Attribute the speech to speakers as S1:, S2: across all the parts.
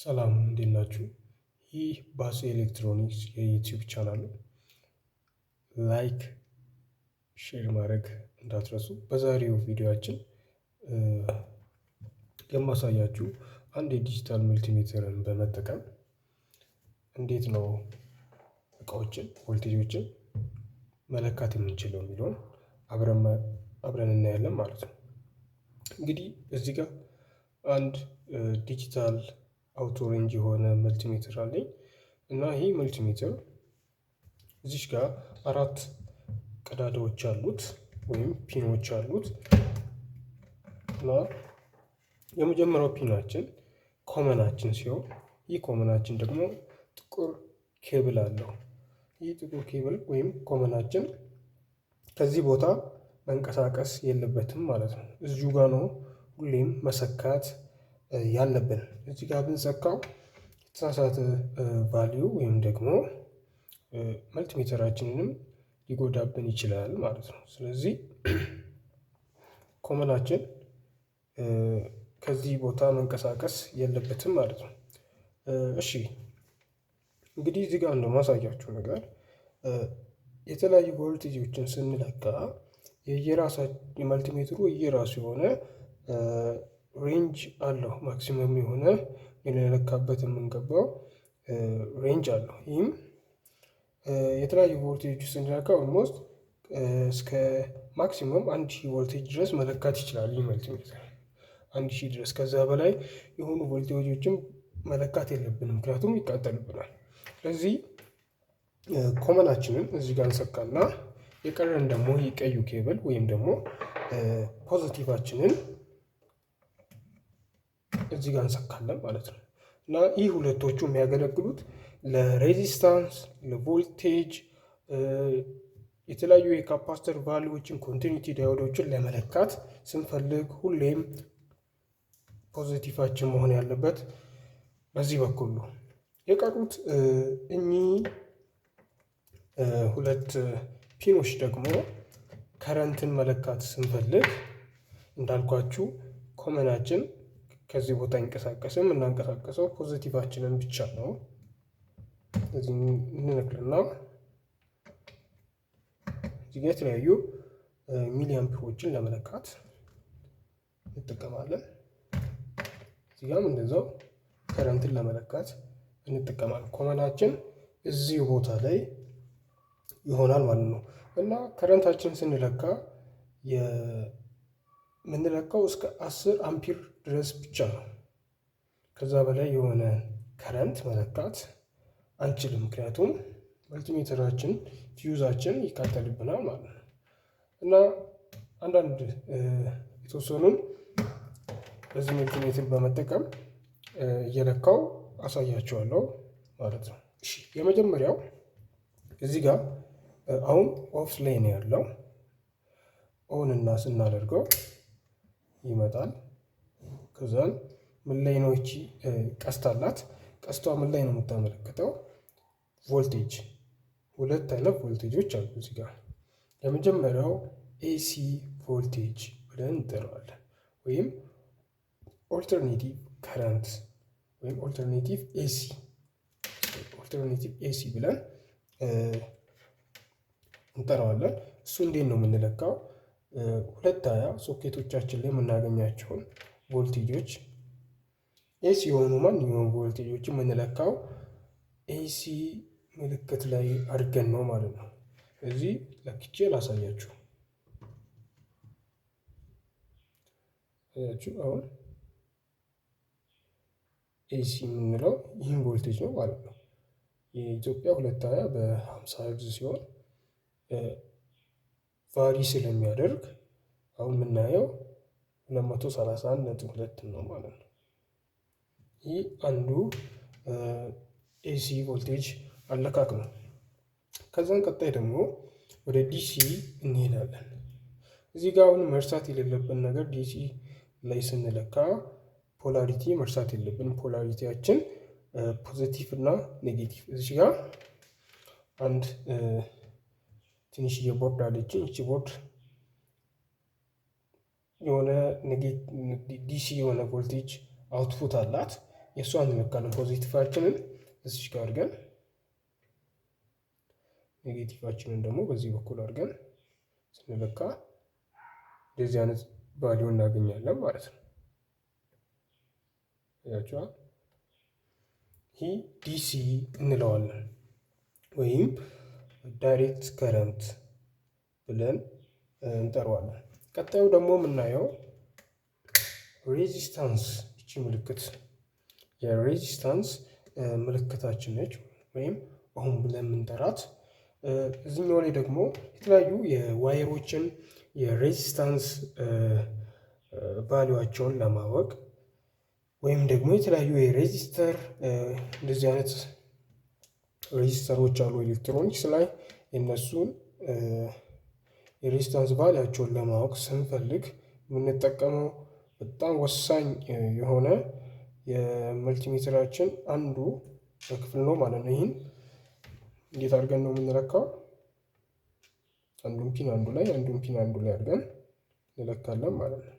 S1: ሰላም፣ እንዴት ናችሁ? ይህ ባሴ ኤሌክትሮኒክስ የ YouTube channel ነው። Like፣ share ማድረግ እንዳትረሱ። በዛሬው ቪዲዮአችን የማሳያችሁ አንድ የ digital multimeter ን በመጠቀም እንዴት ነው እቃዎችን፣ ቮልቴጆችን መለካት የምንችለው የሚለውን አብረን እናያለን ማለት ነው። እንግዲህ እዚህ ጋር አንድ digital auto range የሆነ multimeter አለኝ እና ይህ multimeter እዚች ጋር አራት ቀዳዳዎች አሉት ወይም pin ኦች አሉት። እና የመጀመሪያው pin ኣችን common ኣችን ሲሆን ይህ common ኣችን ደግሞ ጥቁር ኬብል አለው። ይህ ጥቁር ኬብል ወይም common ኣችን ከዚህ ቦታ መንቀሳቀስ የለበትም ማለት ነው። እዚሁ ጋር ነው ሁሌም መሰካት ያለብን። እዚህ ጋር ብንሰካው የተሳሳተ value ወይም ደግሞ multimeter ኣችንንም ሊጎዳብን ይችላል ማለት ነው። ስለዚህ common ኣችን ከዚህ ቦታ መንቀሳቀስ የለበትም ማለት ነው። እሺ፣ እንግዲህ እዚህ ጋር እንደማሳያችሁ ነገር የተለያዩ ቮልቴጆችን ስንለካ የየራሳ የ multimeter ኡ የየራሱ የሆነ range አለው። Maximum የሆነ ልንለካበት የምንገባው range አለው። ይህም የተለያዩ ቮልቴጆች ስንለካ almost እስከ maximum 1000 ቮልቴጅ ድረስ መለካት ይችላል። ይህ multimeter 1000 ድረስ፣ ከዛ በላይ የሆኑ ቮልቴጆችን መለካት የለብንም፣ ምክንያቱም ይቃጠልብናል። ስለዚህ common ኣችንን እዚህ ጋር እንሰካና የቀረን ደግሞ የቀዩ ኬብል ወይም ደግሞ positive ኣችንን እዚህ ጋር እንሰካለን ማለት ነው። እና ይህ ሁለቶቹ የሚያገለግሉት ለ resistance፣ ለቮልቴጅ፣ የተለያዩ የ capacitor value ዎችን፣ continuity diode ኦችን ለመለካት ስንፈልግ ሁሌም positive ኣችን መሆን ያለበት በዚህ በኩል ነው። የቀሩት እኚህ ሁለት pin ኦች ደግሞ current ን መለካት ስንፈልግ እንዳልኳችሁ common ኣችን ከዚህ ቦታ አይንቀሳቀስም። የምናንቀሳቀሰው positive ኣችንን ብቻ ነው። እዚህ እንነቅልና እዚህ ጋር የተለያዩ milliampere ኦችን ለመለካት እንጠቀማለን። እዚህ ጋርም እንደዛው current ን ለመለካት እንጠቀማለን። Common ኣችን እዚህ ቦታ ላይ ይሆናል ማለት ነው። እና current ኣችን ስንለካ የምንለካው እስከ 10 አምፒር ድረስ ብቻ ነው። ከዛ በላይ የሆነ current መለካት አንችልም። ምክንያቱም multimeter ኣችን fuse ኣችን ይቃጠልብናል ማለት ነው። እና አንዳንድ የተወሰኑን በዚህ multimeter በመጠቀም እየለካው አሳያችኋለሁ ማለት ነው። እሺ፣ የመጀመሪያው እዚህ ጋር አሁን off ላይ ነው ያለው። On እና ስናደርገው ይመጣል። ከዛን ምን ላይ ነው? ይቺ ቀስት አላት። ቀስቷ ምን ላይ ነው የምታመለክተው? ቮልቴጅ። ሁለት አይነት ቮልቴጆች አሉ እዚህ ጋር። የመጀመሪያው AC voltage ብለን እንጠራዋለን ወይም alternative current ወይም alternative AC ብለን እንጠራዋለን። እሱ እንዴት ነው የምንለካው? 220 ሶኬቶቻችን ላይ የምናገኛቸውን ቮልቴጆች፣ AC የሆኑ ማንኛውም ቮልቴጆች የምንለካው AC ምልክት ላይ አድርገን ነው ማለት ነው። እዚህ ለክቼ ላሳያችሁ። አያችሁ፣ አሁን AC የምንለው ይህን ቮልቴጅ ነው ማለት ነው። የኢትዮጵያ 220 በ50 ሄርዝ ሲሆን vary ስለሚያደርግ አሁን የምናየው 231.2 ነው ማለት ነው። ይህ አንዱ AC voltage አለካክ ነው። ከዛን ቀጣይ ደግሞ ወደ DC እንሄዳለን። እዚህ ጋር አሁን መርሳት የሌለብን ነገር DC ላይ ስንለካ polarity መርሳት የለብንም። Polarity ያችን positive እና negative። እዚህ ጋር አንድ ትንሽዬ ቦርድ አለችኝ። ይቺ ቦርድ የሆነ DC የሆነ voltage output አላት። የእሷን እንለካለን። Positive ኣችንን እዚች ጋር አድርገን negative ኣችንን ደግሞ በዚህ በኩል አድርገን ስንለካ እንደዚህ አይነት value እናገኛለን ማለት ነው። ያያችኋል። ይህ DC እንለዋለን ወይም direct current ብለን እንጠራዋለን። ቀጣዩ ደግሞ የምናየው resistance፣ ይቺ ምልክት የ resistance ምልክታችን ነች ወይም ohm ብለን የምንጠራት። እዚህኛው ላይ ደግሞ የተለያዩ የ wire ኦችን የ resistance value ኣቸውን ለማወቅ ወይም ደግሞ የተለያዩ የ resistor፣ እንደዚህ አይነት resistor ኦች አሉ ኤሌክትሮኒክስ ላይ፣ የእነሱን የ resistance value ኣቸውን ለማወቅ ስንፈልግ የምንጠቀመው በጣም ወሳኝ የሆነ የ multimeter ኣችን አንዱ ክፍል ነው ማለት ነው። ይህን እንዴት አድርገን ነው የምንለካው? አንዱን pin አንዱ ላይ፣ አንዱን pin አንዱ ላይ አድርገን እንለካለን ማለት ነው።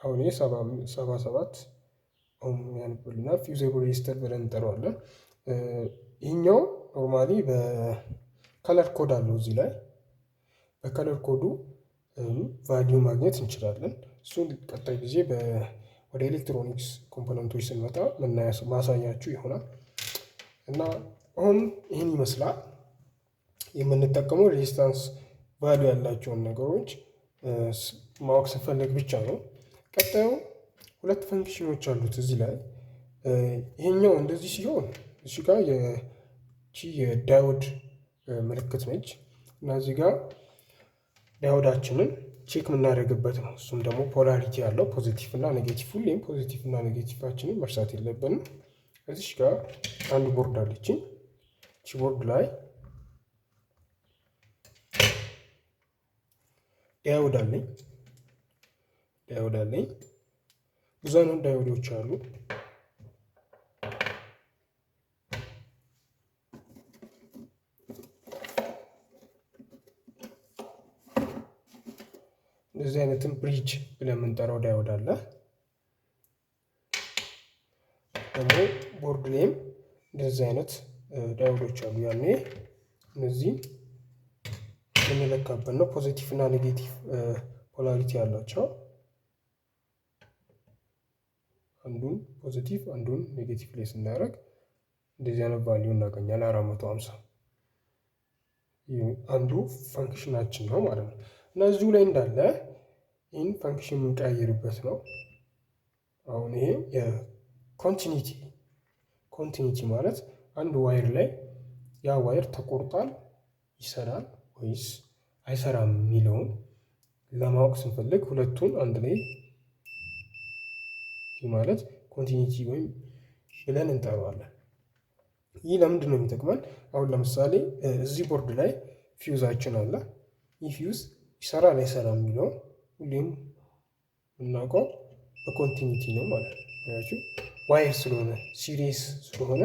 S1: አሁን ይህ 77 ohm ያነብልናል። Fusible resistor ብለን እንጠራዋለን። ይህኛው normally በ color code አለው፣ እዚህ ላይ በ color code ኡ value ማግኘት እንችላለን። እሱን ቀጣይ ጊዜ ወደ ኤሌክትሮኒክስ component ኦች ስንመጣ ማሳያችሁ ይሆናል። እና አሁን ይህን ይመስላል። የምንጠቀመው resistance value ያላቸውን ነገሮች ማወቅ ስንፈልግ ብቻ ነው። ቀጣዩ ሁለት function ኦች አሉት እዚህ ላይ። ይሄኛው እንደዚህ ሲሆን እዚህ ጋር የቺ የ diode ምልክት ነች እና እዚህ ጋር diode ኣችንን check የምናደርግበት ነው። እሱም ደግሞ polarity ያለው positive እና negative፣ ሁሌም positive እና negative ኣችንን መርሳት የለብንም። እዚች ጋር አንድ ቦርድ አለችኝ። እቺ ቦርድ ላይ diode አለኝ፣ diode አለኝ። ብዙ አይነት diode ኦች አሉ። እንደዚህ አይነትም bridge ብለን የምንጠራው diode አለ። ደግሞ ቦርድ ላይም እንደዚህ አይነት diode ኦች አሉ። ያኔ እነዚህ የምንለካበት ነው። Positive እና negative polarity ያላቸው አንዱን positive አንዱን negative ላይ ስናደርግ እንደዚህ አይነት value እናገኛለን። 450 አንዱ function ኣችን ነው ማለት ነው። እና እዚሁ ላይ እንዳለ ይህን function የምንቀያየርበት ነው። አሁን ይሄ የ continuity፣ continuity ማለት አንድ wire ላይ ያ wire ተቆርጧል፣ ይሰራል ወይስ አይሰራም የሚለውን ለማወቅ ስንፈልግ ሁለቱን አንድ ላይ፣ ይህ ማለት continuity ወይም ብለን እንጠራዋለን። ይህ ለምንድን ነው የሚጠቅመን? አሁን ለምሳሌ እዚህ ቦርድ ላይ ፊውዛችን አለ። ይህ ፊውዝ ይሰራል አይሰራም የሚለውን ሁሌም የምናውቀው በ continuity ነው ማለት ነው። ምክንያቱም wire ስለሆነ፣ series ስለሆነ፣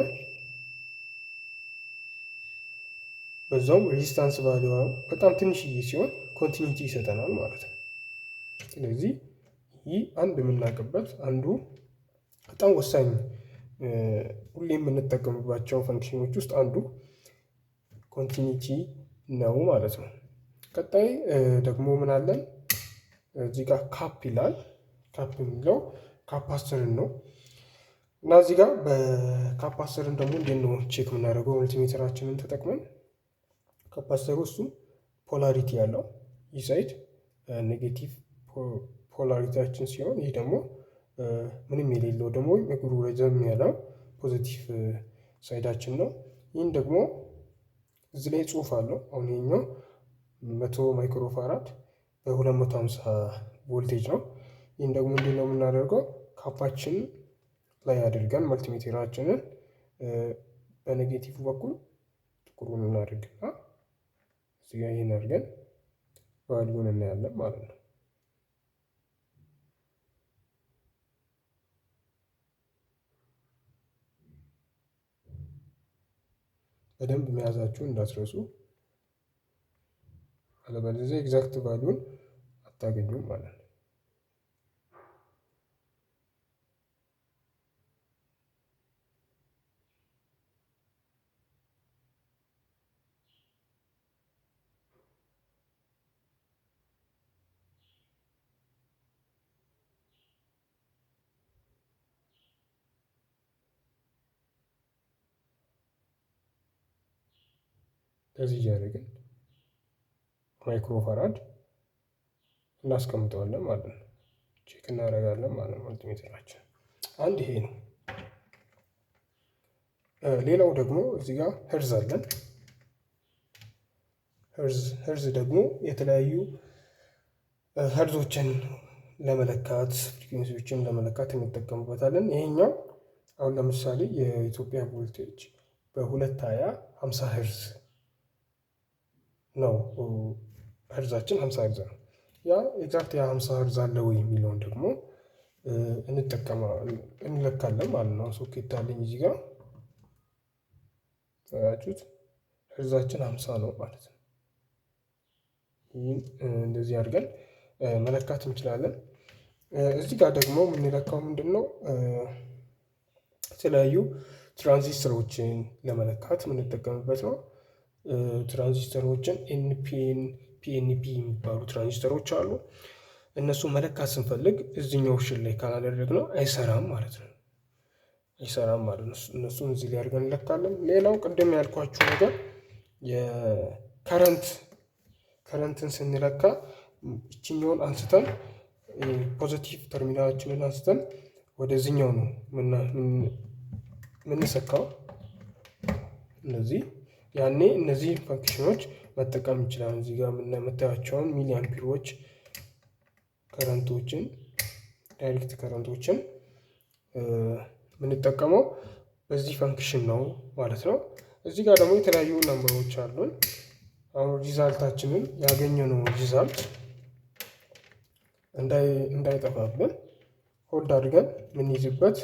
S1: በዛውም resistance value በጣም ትንሽዬ ሲሆን continuity ይሰጠናል ማለት ነው። ስለዚህ ይህ አንድ የምናውቅበት አንዱ በጣም ወሳኝ ሁሌም የምንጠቀምባቸው function ኦች ውስጥ አንዱ continuity ነው ማለት ነው። ቀጣይ ደግሞ ምን አለን? እዚህ ጋር cap ይላል። Cap የሚለው capacitor ን ነው። እና እዚህ ጋር በ capacitor ን ደግሞ እንዴት ነው check የምናደርገው? Multimeter ኣችንን ተጠቅመን capacitor ኡ እሱም polarity ያለው ይህ side negative polarity ያችን ሲሆን ይህ ደግሞ ምንም የሌለው ደግሞ እግሩ ረዘም ያለው positive side ኣችን ነው። ይህን ደግሞ እዚህ ላይ ጽሁፍ አለው። አሁን ይሄኛው 100 microfarad በ250 ቮልቴጅ ነው። ይህን ደግሞ እንዴት ነው የምናደርገው? Cap ኣችን ላይ አድርገን multimeter ኣችንን በ negative በኩል ጥቁሩን እናድርግና እዚህ ጋር ይህን አድርገን value ን እናያለን ማለት ነው። በደንብ መያዛችሁን እንዳትረሱ፣ አለበለዚያ exact value ን አታገኙም ማለት ነው። ከዚህ እያደረግን microfarad እናስቀምጠዋለን ማለት ነው። Check እናደርጋለን ማለት ነው multimeter ኣችን። አንድ ይሄ ነው። ሌላው ደግሞ እዚህ ጋር ሄርዝ አለን። ሄርዝ ደግሞ የተለያዩ ሄርዞችን ለመለካት frequency ዎችን ለመለካት እንጠቀምበታለን። ይሄኛው አሁን ለምሳሌ የኢትዮጵያ ቮልቴጅ በ220 50 ሄርዝ ነው። ሄርዛችን 50 ሄርዝ ነው። ያ exact ያ 50 ሄርዝ አለ ወይ የሚለውን ደግሞ እንለካለን ማለት ነው። ሶኬት አለኝ እዚህ ጋር አያችሁት፣ ሄርዛችን 50 ነው ማለት ነው። ይህን እንደዚህ አድርገን መለካት እንችላለን። እዚህ ጋር ደግሞ የምንለካው ምንድን ነው? የተለያዩ ትራንዚስተሮችን ለመለካት የምንጠቀምበት ነው። ትራንዚስተሮችን NPN PNP የሚባሉ ትራንዚስተሮች አሉ። እነሱ መለካት ስንፈልግ እዚህኛው option ላይ ካላደረግነው አይሰራም ማለት ነው። አይሰራም ማለት ነው። እነሱን እዚህ ላይ አድርገን እንለካለን። ሌላው ቅድም ያልኳችሁ ነገር የ current ን ስንለካ ይችኛውን አንስተን positive terminal ኣችንን አንስተን ወደዚህኛው ነው የምንሰካው። እነዚህ ያኔ እነዚህ function ኖች መጠቀም እንችላለን። እዚህ ጋር የምታያቸውን milliampere ኦች current ኦችን direct current ኦችን የምንጠቀመው በዚህ function ነው ማለት ነው። እዚህ ጋር ደግሞ የተለያዩ number ኦች አሉን። አሁን result ኣችንን ያገኘነው result እንዳይጠፋብን hold አድርገን የምንይዝበት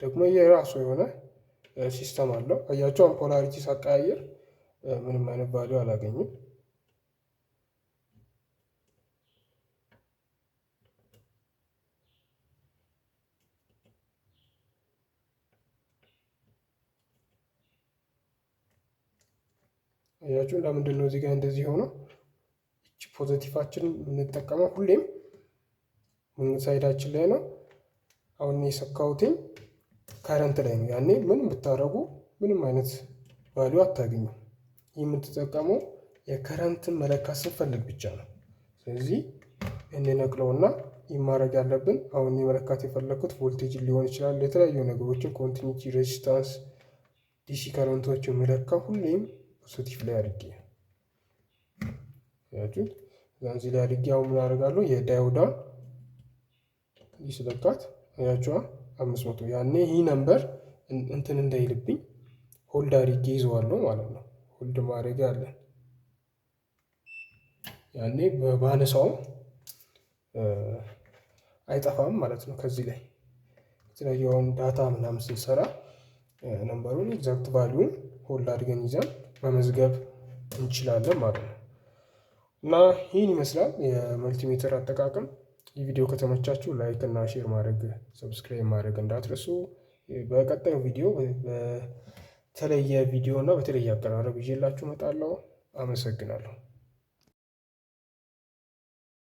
S1: ደግሞ የራሱ የሆነ system አለው። አያችሁ አሁን polarity ሳቀያየር ምንም አይነት value አላገኝም። አያችሁ ለምንድን ነው እዚህ ጋር እንደዚህ ሆኖ? እቺ positive ኣችንን የምንጠቀመው ሁሌም side ኣችን ላይ ነው። አሁን የሰካሁትኝ current ላይ ነው። ያኔ ምንም ብታደርጉ ምንም አይነት value አታገኙም። ይህ የምትጠቀመው የ current ን መለካት ስንፈልግ ብቻ ነው። ስለዚህ እንነቅለውና ይህ ማድረግ ያለብን አሁን መለካት የፈለኩት ቮልቴጅ ሊሆን ይችላል፣ የተለያዩ ነገሮችን continuity፣ resistance፣ DC current ኦች የሚለካው ሁሌም positive ላይ አድርጌ ነው። ያችሁት እዚህ ላይ አድርጌ አሁን ምን አደርጋለሁ? የ diode ዷን ስለካት አያችኋ 500 ያኔ ይህ number እንትን እንዳይልብኝ hold አድርጌ ይዘዋለሁ ማለት ነው። Hold ማድረግ አለን ያኔ ባነሳውም አይጠፋም ማለት ነው። ከዚህ ላይ የተለያዩ አሁን data ምናምን ስንሰራ number ኡን exact value ን hold አድርገን ይዘን መመዝገብ እንችላለን ማለት ነው። እና ይህን ይመስላል የ multimeter አጠቃቀም። ይህ ቪዲዮ ከተመቻችሁ like እና share ማድረግ subscribe ማድረግ እንዳትረሱ። በቀጣዩ ቪዲዮ በተለየ ቪዲዮ እና በተለየ አቀራረብ ይዤላችሁ እመጣለሁ። አመሰግናለሁ።